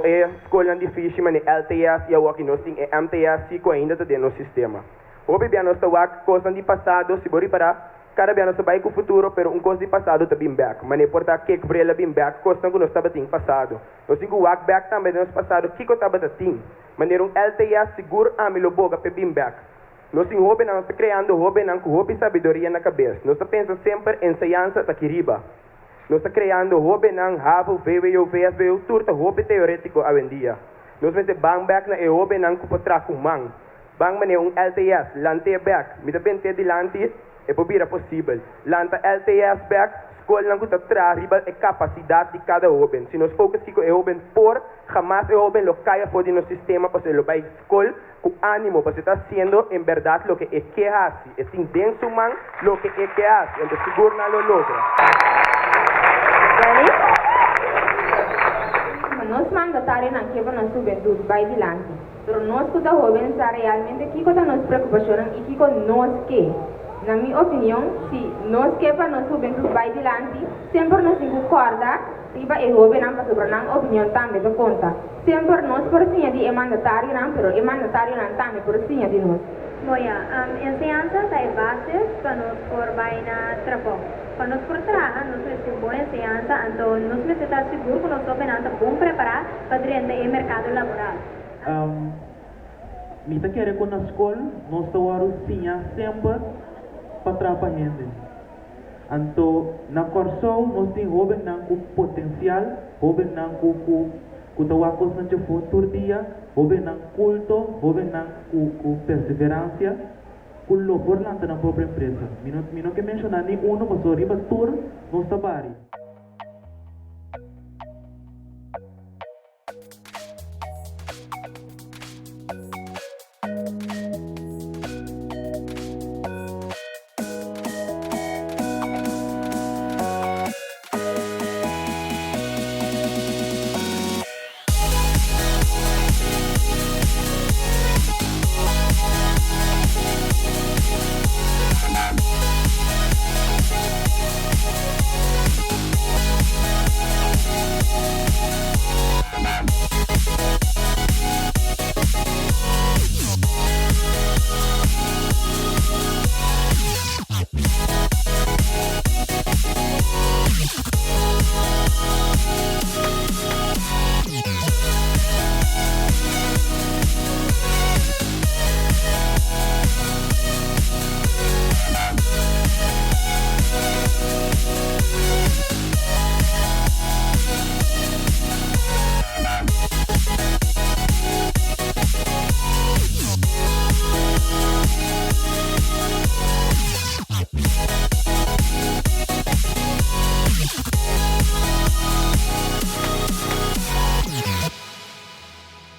e skolnan di fishi manera LTS i awoki nos tin e MTS si ku ainda ta den nos sistema. Hopi bia nos ta wak kosnan di pasado, si bo ripará, kada bia nos ta bai ku futuro pero un kos di pasado ta bin bèk. Manera por ta kekbril a bin bèk, kosnan ku nos tabatin pasado. Nos tin ku wak bèk tambe den nos pasado kiko tabata tin. Manera un LTS sigur ami lo boga p'e bin bèk. Nos tin hóbennan, nos ta kreando hóbennan ku hopi sabiduria na kabes. Nos ta pensa semper enseñansa ta aki riba. Nos ta kreando hóbennan, havo, vwo, vsbo, tur ta hopi teorétiko awendia. Nos mester ban bèk na e hóbennan ku por traha ku man. Ban manera un LTS, lant'é bèk. Mi ta bent'é dilanti, e por bira posibel. Lanta LTS bèk, skolnan ku ta traha riba e kapasidat di kada hóben. Si nos focus kiko e hóben por, hamas e hóben lo kai afó di nos sistema pasobra e lo bai skol ku ánimo pasobra e ta hasiendo en bèrdat loke e ke hasi. E tin den su man loke e ke hasi, anto sigur nan lo logra. Benny, Ma nos mandatarionan ke pa nos hubentut bai dilanti, pero nos ku ta hoben sa realmente kiko ta nos preokupashonnan i kiko nos ke. Na mi opinion, si nos ke pa nos hubentut bai dilanti, semper nos tin ku kòrda riba e hobennan pasobra nan opinion tambe ta konta. Semper nos por siña di e mandatarionan, pero e mandatarionan tambe por siña di nos. Moya, enseñansa ta e base pa nos por bai na trabou. Pa nos por traha, nos mester tin bon enseñansa, anto nos mester ta sigur ku nos hobennan ta bon prepará pa drenta e merkado laboral. Mi ta kere ku na skol nos ta wòrdu siña semper pa traha pa hende. Anto na Kòrsou nos tin hóbennan ku potensial, hóbennan ku ku ku ta wak kosnan djafó tur dia, hóbennan kulto, hóbennan ku ku perseveransia ku lo por lanta nan propio empresa. Mi no mi no ke menshoná ni unu pasobra riba tur nos ta bari.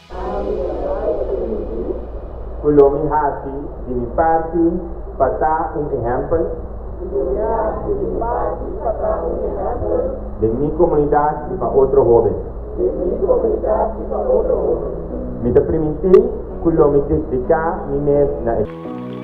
Ami ta sinti ku lo mi hasi di mi parti pa ta un ehèmpel den mi komunidat i pa otro hóben. Mi ta primintí ku lo mi dediká mi mes na e.